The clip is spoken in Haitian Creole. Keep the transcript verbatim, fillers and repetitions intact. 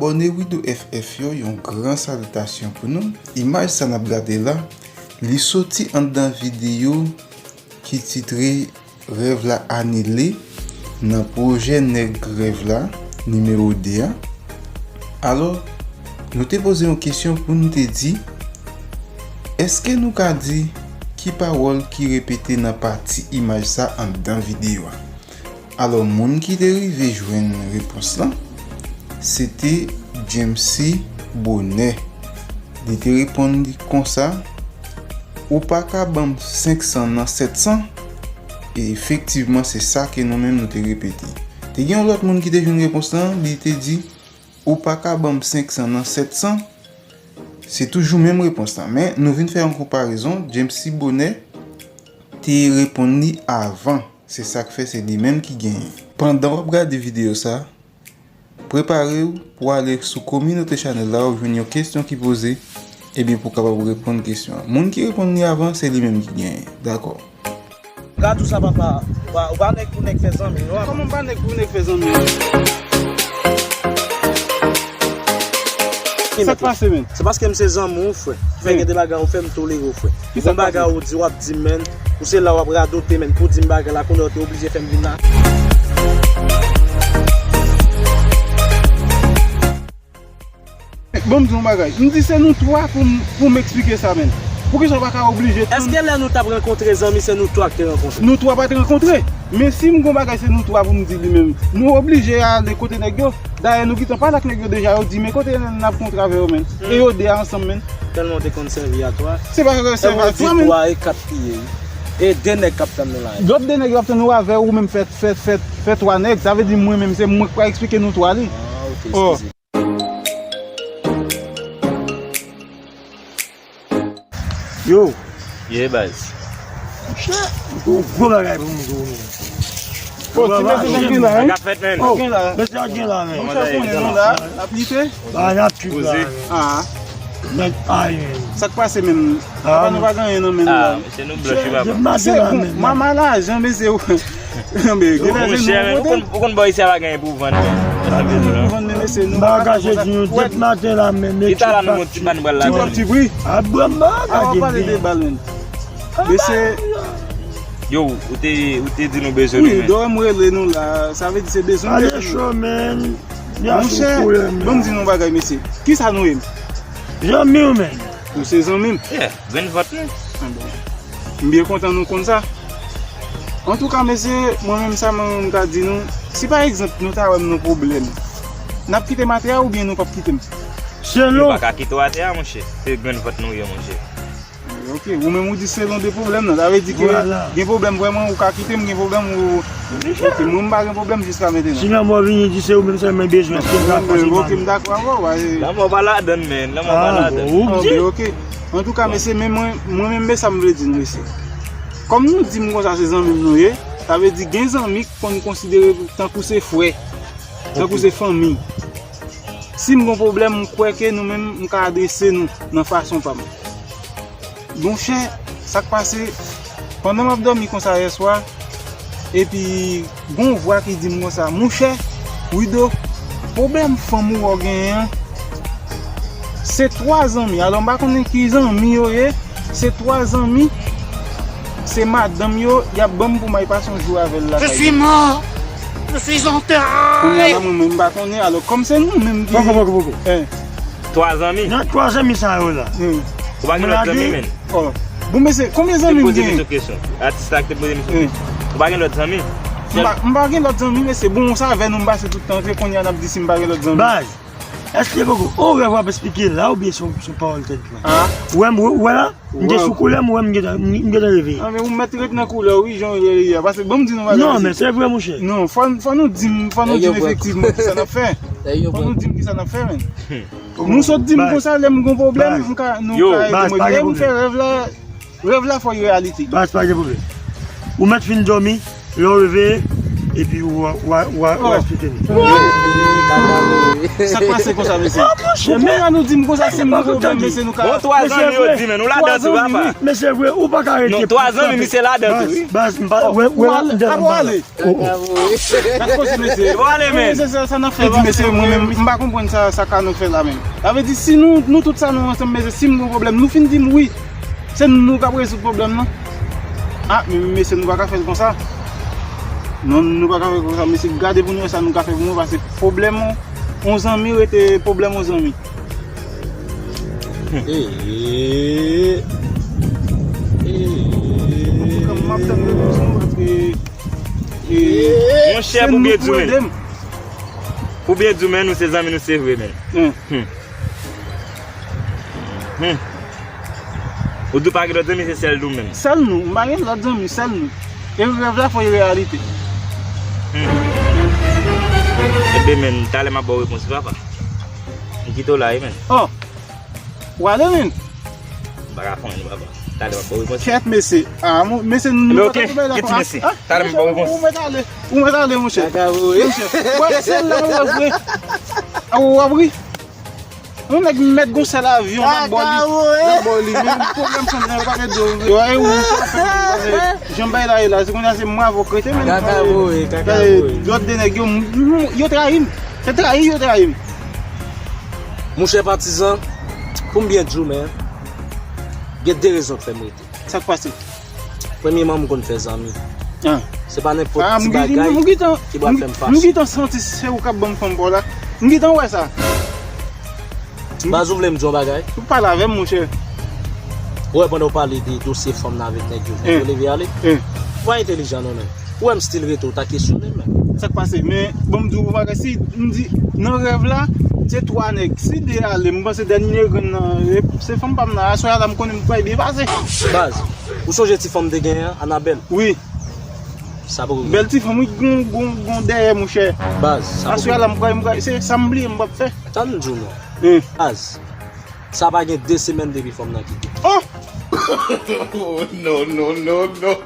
Abòne Wido F F yo, yon gran salitasyon pou nou. Imaj sa n ap gade la, li soti anndan videyo ki titre Rèv la anile nan pwojè Nèg Rèv la nimewo de a. Alò, nou te poze yon kesyon pou n te di, èske nou ka di ki pawòl ki repete nan pati imaj sa anndan videyo a? Alò, moun ki te rive jwenn repons lan, se te Jamesy Bonè. Li te reponn li konsa, "Ou pa ka ban m senk san nan sèt san?" E efektivman, se sa ke nou menm nou te repete. Te gen yon lòt moun ki te jwenn repons lan, li te di, "Ou pa ka ban m senk san nan sèt san?" Se toujou menm repons lan, men nou vin fè yon konparezon, Jamesy Bonè te reponn li avan. Se sa k fè se li menm ki genyen. Pandan w ap gade videyo sa, prepare w pou w ale sou Community Channel la, w jwenn yon kesyon ki poze, ebyen pou w kapab reponn kesyon an. Moun ki reponn li avan, se li menm ki genyen. Dakò. Gad ou sa, papa. Ou pa, ou pa nèg pou nèg fè zanmi, non? Kòman m pa nèg pou nèg fè zanmi? Sa k pase, men? Se paske m se zanmi w, frè. Fè gen de bagay ou fè, m tolere w, frè. Ki sa k pase? Gon bagay ou di, w ap di m, men. Ou se la w ap radote, men. Pou di m bagay la, kounye a ou te oblije fè m vin la. Bon, m di yon bagay. M di se nou twa pou m, pou m eksplike sa, men. Poukisa w pa ka oblije tann? Èske lè nou t ap rankontre zanmi, se nou twa k te rankontre? Nou twa pa t rankontre. Men si m gon bagay, se nou twa pou m di li menm. Nou oblije ale kote nèg yo. Dayè, nou gentan pale ak nèg yo deja, yo di, "Men kote n ap kontre avè yo, men?" E yo de a ansanm, men. Tèlman w te konn sèvi a twa. Se pa sèvi a twa, men. Twa e kat piye, wi. E de nèg k ap tann nou la. Lòt de nèg yo ap tann nou avè ou menm fè, fè, fè, fè twa nèg. Sa vle di mwen menm, se mwen k pral eksplike nou twa li. Ah, ok, eskize. Yo. Ye, baz. Monchè, gwo, gwo bagay pou m di w, men. Oh, ti mesye sa gen la, hein? Sa k ap fèt, men? Oh, mesye sa gen la, men. Monchè, konnen nou la, n ap lite. Ba, n ap trip la, men. Ah. Nèg pa ye. Sa k pase menm? Apa nou pa gen anyen nan men nou la? Ah, mesye, nou blanchi, papa. Se bon, mama lajan, mesye. Monchè, men, ou konn, ou konn bò isi a pa gen pou vann, men. Pou vann, men, mesye, nou pa ka kache nou. Dèt maten la, men, men ti pa nou pral la. Ti pri. A, bon, bon, a, w ap pale de bal, men. Mesye. Yo, ou te, ou te di nou bezwen nou, men. Wi, dòm rele nou la, sa vle di se bezwen nou. Ale cho, men. Monchè, ban m di nou bagay, mesye. Kisa nou ye? Zanmi w, men. Nou se zanmi m. Yeah, grenn vant nou. Ah bon. M byen kontan nou konn sa. Antouka, mesye, mwen menm sa mwen menm ka di nou, si pa egzanp nou ta wè m nan pwoblèm, n ap kite m atè a oubyen nou p ap kite m? Selon. Nou pa ka kite w atè a, monchè. Se grenn vant nou ye, monchè. Ok, ou menm ou di selon de pwoblèm nan. Sa vle di ke gen pwoblèm vrèman ou ka kite m, gen pwoblèm ou, ok, mwen m pa gen pwoblèm jiska mentenan. Si lanmò vini di se ou menm sèlman bezwen, se pa fòseman. Ok, m dakò avè w. Lanmò pa ladann, men. Lanmò pa ladann. Ah, bon, ok. Antouka, mesye, men mwen, mwen menm, men sa m vle di nou, mesye. Kòm nou di m konsa se zanmi m nou ye, sa vle di gen zanmi k konn konsidere tankou se frè, tankou se fanmi. Si m gon pwoblèm, m kwè ke nou menm, m ka adrese nou nan fason pa m. Monchè, sa k pase, pandan m ap dòmi konsa yè swa, epi gon vwa ki di m konsa, "Monchè, Wido, pwoblèm fanm ou wè w genyen an, se twa zanmi." Alò, m pa konnen ki zanmi yo ye, se twa zanmi, se madanm yo, y ap ban m pou m al pase yon jou avè l lakay yo. Je suis mort. Je suis enterré. Kounye a la, mwen menm, m pa konnen. Alò, kòm se nou menm ki... Poko, poko, poko. Twa zanmi? Nan twa zanmi sa yo la. Ou pa gen lòt zanmi, men? Oh. Bon, mesye, konbyen zanmi m gen? Te poze misye kesyon. Atis la ki te poze misye kesyon. Ou pa gen lòt zanmi? M pa, m pa gen lòt zanmi, mesye. Bon, sa avè nou m pase tout tan, se kounye a n ap di si m pa gen lòt zanmi. Baz, èske poko, ou rèv w ap esplike la oubyen se yon, se yon pawòl tèt la? Ah. Ou wè m, ou wè la? M te sou koulè m, ou wè m gentan, m, m gentan reveye. Ah, men ou mèt ret nan koulè w, wi, jan w ye a. Paske, ban m di nou bagay, mesye. Non, men se vre, monchè. Non, fò, fò nou di m, fò nou di m efektivman kisa n ap fè. Fò nou di m kisa n ap fè, men. Nou sot di m konsa, lè m gon pwoblèm, nou ka, nou ka ede mwen. Lè m fè rèv la, rèv la fò l reyalite. Baz, pa gen pwoblèm. Ou mèt fin dòmi, lè w reveye, Epi w a, w a, w a, w a eksplike li. Sa k pase konsa, mesye? Men an nou di m konsa, si m gen pwoblèm, mesye, nou ka. Bon, twa zanmi yo di, men nou ladan tou, papa. Men se vre, ou pa ka rete. Non, twa zanmi, misye ladan tou, wi. Baz, m pa, wè, wè, ladan, ap ale. N ap koze, mesye. Bon, ale, men. Mesye, sa, sa n ap fè di, mesye, mwen menm, m pa konprann sa, sa Kano fè la menm. Sa vle di, si nou, nou tout sa nou ansanm, mesye, si m gen pwoblèm, nou fin di m wi. Se nou k ap rezoud pwoblèm nan. Ah, men mesye, nou pa ka fè l konsa. Non, nou pa ka fè l konsa, mesye, gade pou nou wè sa nou ka fè pou nou, paske pwoblèm yon, yon zanmi rete pwoblèm yon zanmi. Ee, ee. Antouka, m ap tann repons nou, paske, ee, monchè, pou byen di w, men. Pou byen di w, men, nou se zanmi, nou se vre, men. Hmm. Hmm. Ou di w pa gen lòt zanmi, se sèl nou menm. Sèl nou, m pa gen lòt zanmi, sèl nou. E rèv la fò l reyalite. Hmm. Ebyen, men, talè m ap ba w repons, papa. M kite w la, wi, men. Oh! W ale, men. M pa ka fè anyen, papa. Talè m ap ba w repons. Kèt, mesye. Ah, mesye, nou pa ka bay la. Kèt, mesye. Talè m ap ba w repons. Ou mèt ale. Ou mèt ale, monchè. Kaka, wi. Monchè. Wè, se la, wè, vre. Ah, w ap ri. Yon nèg mèt gon sèl avyon, l ap ba w li. L ap ba w li. Men pwoblèm sa nan pa gen dlo. Yo, e ou, sa fè, jan bay la ye la, se konnya se mwen avè w k rete, men. Kaka voye, kaka voye. Lòt de nèg yo, m, m, yo trayi m. Se trayi yo trayi m. Monchè patizan, pou m byen di w, men, gen de rezon k fè m rete. Sa k pase? Premyeman, m konn fè zanmi. Se pa nenpòt ti bagay ki pral fè m fache. M gentan santi se ou k ap ban m fanm pa w la. M gentan wè sa. Baz, ou vle m di w yon bagay? Ou pale avè m, monchè. Ou wè pandan w pale de dosye fanm nan avèk nèg yo, nèg yo leve ale. Ou pa entelijan non, men. Ou wè m still rete, ou ta kesyone m menm. Sa k pase? Men, bon, m di w yon bagay, si m di, nan rèv la, se twa nèg. Si de ale, m panse dènye grenn nan, e, se fanm pa m nan. Aswè a la, m konnen m pral byen pase. Baz, ou sonje ti fanm te genyen an, Anabèl? Wi. Sa poko gen. Bèl ti fanm, wi, gon, gon, gon dèyè, monchè. Baz, sa poko gen. Aswè a la, m pral, m pral, se sa m bliye, m p ap fè. Tann m di w non. Baz, sa pa gen de semèn depi fanm nan kite. Oh! Oh, non, non, non, non.